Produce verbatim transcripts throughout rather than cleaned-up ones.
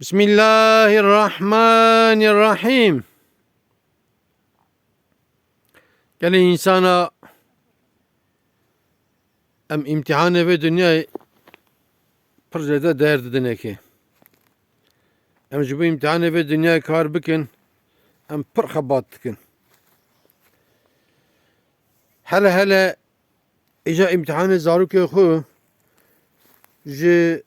Bismillahirrahmanirrahim. Gelê însana em îmtîhanê vê dinyayê pir zêde değer didinekê. Em ji bo îmtîhanê vê dinyayê kar bikin, em pir xebat dikin. Hele hele îca îmtîhanê zarokê xwe ji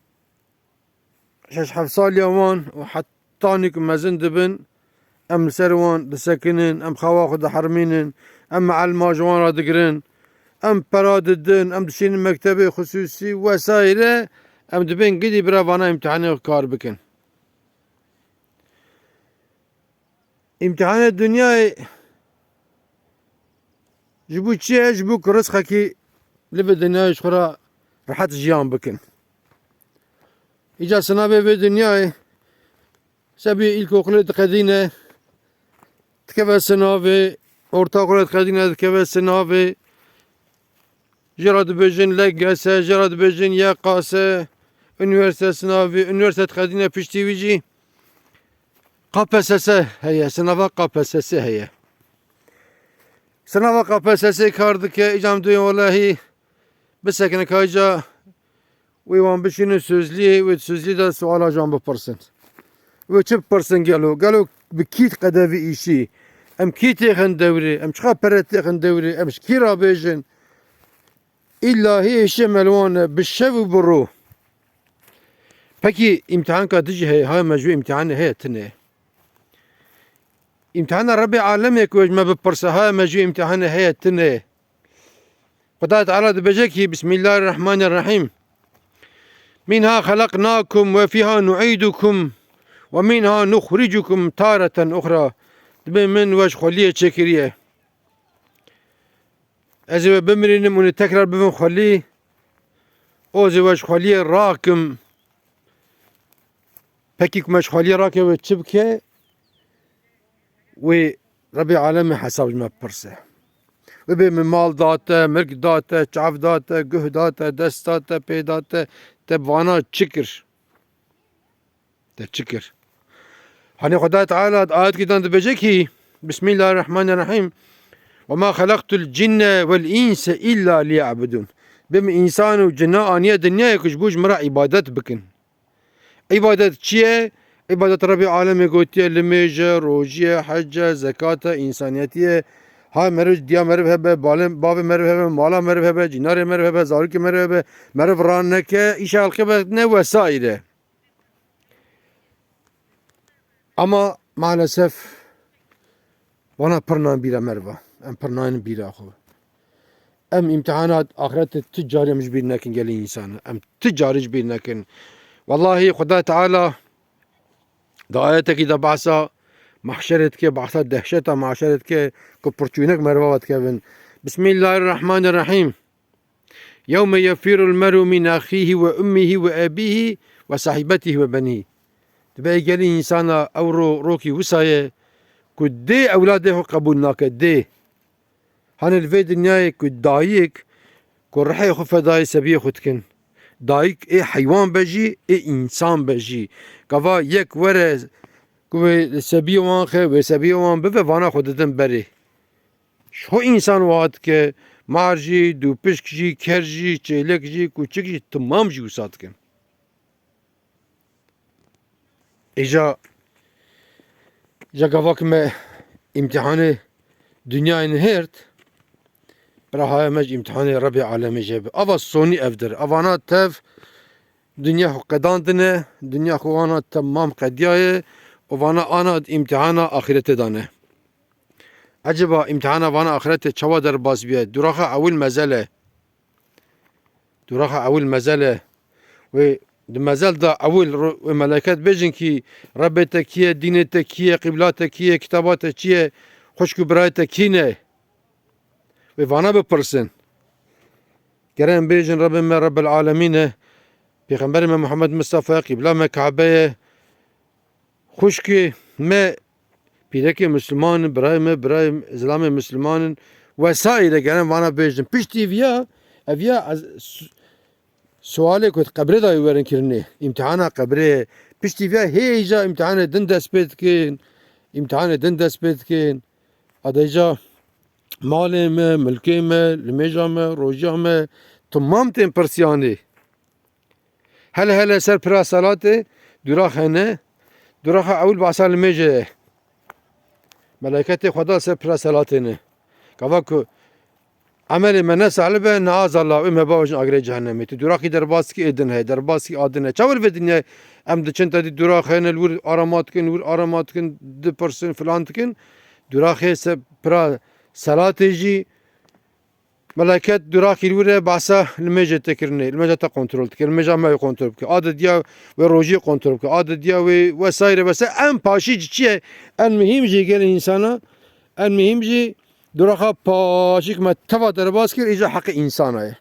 şeş heft saliya wan û hetanî ku mezin dibin, em li ser wan disekinin, em xewa xwe dihermînin, em meelma ji wan re digirin, em pera didin, em dişînin mektebê xisûsî wesaîre, em dibên gidî bira vana îmtîhanê xwe kar bikin. Îmtîhanê dinyayê ji bo çi ye? Ji bo ku rizqekî li vê dinyayê ji xwe re rehet jiyan bikin. Îca sinavê vê dinyayê sebî îlkokulê diqedîne, dikeve sinavê, ortaokulê diqedîne, dikeve sinavê, jê re dibêjin L G S, jê re dibêjin Y K S, unîversîte sinavê, unîversîte diqedîne, piştî wî jî K P S S heye, sinava K P S S heye. Sinava K P S S kar dike, îca em dibên welahî bisekine ka îca wê wan bişînin sözlüyê, wê sözlüyê de suala ji wan bipirsin. Wê çi bipirsin gelo? Gelo bi kî qede vî îşî? Em kî têxin dewrê? Em çiqa pere têxin dewrê? Em ji kî re bêjin? Îlla hê îşê me li wan e, bi şev û bi ro. Pekî îmtîhanka dijî heye, haya me ji wê îmtîhanê heye tune. Îmtîhana Rebê Alemê ku ji me bipirse, haya me ji wê îmtîhanê heye tune. Xuda Teala dibêje kî, Bismillahirrahmanirrahim. Minha xelaqnakum ve fiha nu'idukum ve minha nuxricukum tareten uxra. Dibê min we ji xweliyê çêkiriye. Ez ê we bimirînim û tekrar bibim xwelî. O zê we ji xweliyê rakim. Pekî ku me ji xweliyê rake wê çi bike? Wê Rebê Alemê hesab ji me bipirse. Wê bê min mal date, mirg date, çav date, guh date, dest date, pê date, te bi vana çi kir? Te çi kir? Hanê Xuda Teala di ayetkî dan dibêje kî, Bismillahirrahmanirrahim. Ve ma xelaqtul cinne vel inse illa liya'budun. Bê min însan û cina aniye dinyayê ku ji bo ji min re îbadet bikin. Îbadet çi ye? Îbadet Rebê Alemê gotiye, limêje, rojî ye, hec e, zekat e, însaniyetî ye. Ha meriv, diya meriv hebe, balê, bavê meriv hebe, mala meriv hebe, cînarê meriv hebe, zarokê meriv hebe, meriv raneke, îşa xelqê be ne wesaîre. Ama maalesef vana pir nayên bîra meriva. Em pir nayên bîra xwe. Em îmtihana axirete tu carî em ji bîr nekin gelî însan. Em tu carî ji bîr nekin. Wellahî Xuda Teala di ayetekî de behsa mahşerê dike, behsa dehşeta mahşerê dike ku pirçûnek meriva ve dikevin. Bismillahirrahmanirrahim. Yewme yefirul mer'u min axihi ve ummihi ve ebihi ve sahibetihi ve benihi. Dibê gelî însana ew ro-, rokî wisa ye ku dê ewladê xwe qebûl nake, dê. Hanê li vê dinyayê ku dayik ku rihê xwe fedayê sebiyê xwe dikin. Dayik ê heywan be jî, ê însan be jî. Gava yek were ku wê sebiyê wan xe, wê sebiyê wan bive, vana xwe didin berê. Ji xwe însan wiha dike, mar jî, dûpişk jî, ker jî, çêlek jî, kûçik jî, timam jî wisa dikin. Îja, îja gava ku me îmtîhanê dinyayê nihêrt, bira haya me ji îmtîhanê Rebê Alemê jê be. Ava sonî ev dir. Avana tev dinya xwe qedandine, dinya xwe wana temam qediyaye û vana ana îmtîhana axîretê dane. Eceba îmtihana vana axirete çawa derbas biye? Duraxa ewil mezele. Duraxa ewil mezele. Wê di mezel da ewil ro-, wê meleket bêjin kî Rebê te kî ye, dînê te kî ye, qîbla te kî ye, kitaba te çi ye, xwişk û birayê te kî ne? Wê vana bipirsin. Gere em bêjin Rebê me Rebel Alemîn e. Pêxemberê me Muhammed Mistefa ye, qîbla me Kabe ye. Xwişkê me, pîrekê Misliman in, birayê me, birayê zilamê Misliman in. Wesaîre gere em vana bêjin. Piştî viya, ev ya ez su-, sualê ku di qebrê de werin kirinê. Îmtihana qebrê, Piştî vê hêja îmtihanê din dest pê dikin. Îmtihanê din dest pê dikin. Adêja malê me, milkê me, limêja me, rojiya me, temam tên pirsiyanê. Hele hele ser pira selatê, durax hene. Duraxa ewil behsa limêje ye. Meleketê Xweda ser pira selatê ne. Gava ku emelê me ne salih be, ne azalla wê me bavajin agirê cehennemê. Tu duraxî derbas dikî ê din heye, derbas dikî a din heye. Çawa li vê dinyayê em diçin te dî durax hene, li wir arama dikin, li wir arama dikin, dipirsin, filan dikin. Duraxê se pira selatê jî meleket duraxî li wir e, behsa limêjê te kirinê. Limêja te kontrol dike, limêja me wê kontrol bike. A didiya wê rojiyê kontrol bike. A didiya wê vesaire vesaire. En paşî jî çi ye? En muhîm jî gelê însana, en muhîm jî duraxa paşî ku me teva derbas kir, îja heqê însana ye.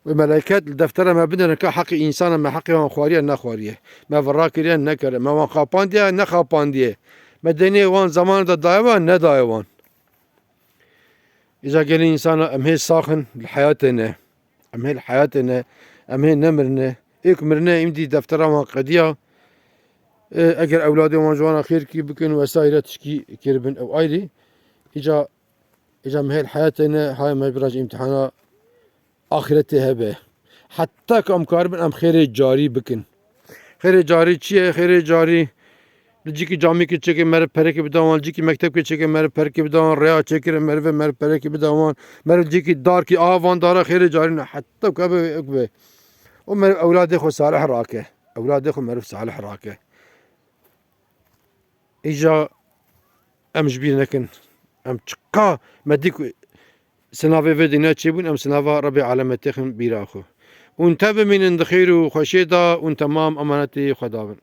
Wê meleket li deftera me bidin ka heqê însana me heqê wan xwariye nexwariye. Me vira kiriye nekiriye. Me wan xapandiye nexapandiye. Me denê wan zamanê de daye wan nedaye wan. Îca gelê însana em hê sax in li heyatê ne. Em hê li heyatê ne. Em hê nemirine. Ê ku mirine îmdî deftera wan qediya. E, eger ewladê wan ji wan re xêrkî bikin vesaire tişkî kiribin ew ayrî. Îca, îca em hê li heyatê ne, haya me biraz îmtihana axîretê hebe. Heta ku em karibin em xêrê carî bikin. Xêrê carî çi ye? Xêrê carî li cîkî camîkê çêke meriv perekê bida wan, li cîkî mektebkê çêke meriv perekê bida wan, rêya çêkire merive meriv perekê bida wan, meriv cîkî darkî aha van dara xêrê carî ne. Heta ku ebe wê ek be. Û meriv ewladê xwe salih rake. Ewladê xwe meriv salih rake. Îja em ji bîr nekin. Em çiqa me dî ku sinavê vê dinya çêbûn, em sinava Rebê Alemê têxin bîra xwe. Hûn te bimînin di xêr û xweşiyê de, hûn temam emanetê Xweda bin.